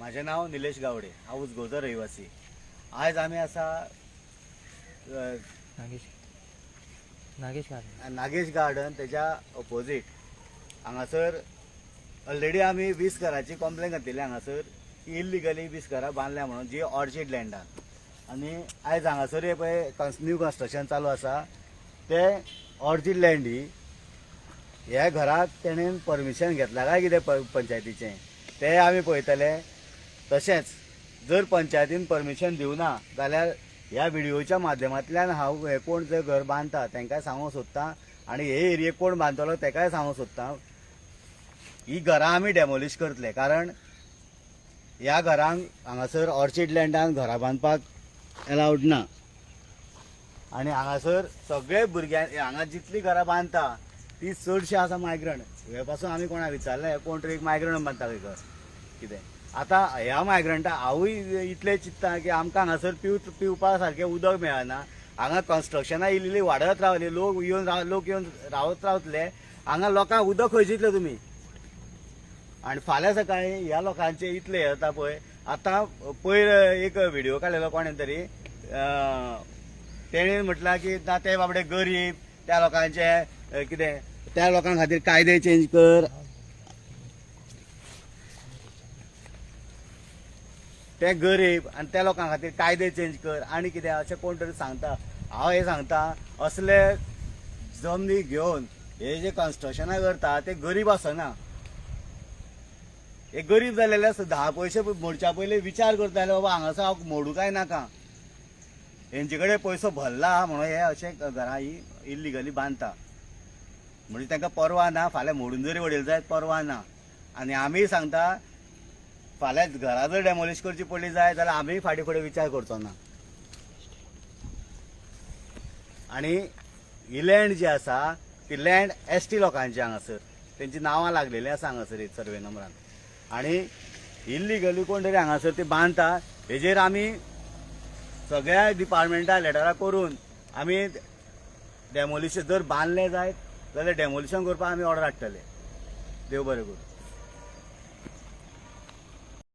म्हाजें नांव निलेश गावडे, हांव उसगांवचो रहिवासी. आयज आमी आसा नागेश नागेश गार्डन. नागेश गार्डन तेज्या ऑपोजीट. हांगासर ऑलरेडी आमी 20 घराची कंप्लेन घातिल्ली हांगासर की इल्लिगली 20 घरां बांदल्या म्हणून, जी ऑर्चीड लँडान. आनी आयज हांगासर हे पळय न्यू कन्स्ट्रक्शन चालू आसा, ते ऑर्चीड लँड ही. ह्या घराक तेणेन परमिशन घेतलां काय कितें पंचायतीचें तें आमी पळयतले. तशेंच जर पंचायतीन परमिशन दिवना जाल्यार ह्या व्हिडियोच्या माध्यमांतल्यान हांव हे कोण जे घर बांदता तांकांय सांगूंक सोदता आनी हे एरियेक कोण बांदतलो तेकाय सांगूंक सोदता, ही घरां आमी डेमोलिश करतले. कारण ह्या घरांक हांगासर ऑर्चीड लँडान घरां बांदपाक एलावड ना. आनी हांगासर सगळे भुरग्यां हांगा जितलीं घरां बांदता ती चडशीं आसा मायग्रंट. हे पासून आमी कोणाक विचारलें, कोण तरी एक मायग्रंट बांदता खंय घर कितें. आतां ह्या मायग्रंटा हांवूय इतलें चिंत्ता की आमकां हांगासर पिवपा सारकें उदक मेळना. हांगा कन्स्ट्रक्शनां इल्ली वाडत रावली, लोक येवन रावत रावतले. हांगा लोकांक उदक खंय दितले तुमी? आनी फाल्यां सकाळीं ह्या लोकांचे इतले हे जाता पळय. आतां पयर एक व्हिडियो काडलेलो कोणें तरी, तेणें म्हटलां की ना ते बाबडे गरीब, त्या लोकांचे कितें, त्या लोकां खातीर कायदे चेंज कर. ते गरीब आनी त्या लोकां खातीर कायदे चेंज कर आनी कितें अशें कोण तरी सांगता. हांव हें सांगता, असले जमनी घेवन हे जे कन्स्ट्रक्शनां करता ते गरीब आसना. हे गरीब जालेले आसता, 10 पयशे मोडच्या पयलीं विचार करताले, बाबा हांगासर हांव मोडूं काय नाका. हेंचे कडेन पयसो भरला म्हणून हे अशें घरां ही इल्लिगली बांदता. म्हणजे तांकां परवा ना, फाल्यां मोडून जरी वडयले जायत परवा ना. आनी आमी सांगता, फाल्यां घरां जर डेमोलिश करची पडली जाय जाल्यार आमी फाटीं फुडें विचार करचो ना. आनी ही लँड जी आसा ती लँड एस टी लोकांची. हांगासर तेंची नांवां लागलेलीं आसा हांगासर सर्वे नंबरान. आनी इल्लिगली कोण तरी हांगासर ती बांदता, हेजेर आमी सगळ्या डिपार्टमेंटा लेटरां करून आमी डेमोलिशन जर बांदलें जायत जाल्यार डेमोलिशन करपाक आमी ऑर्डर हाडटले. देव बरें करूं.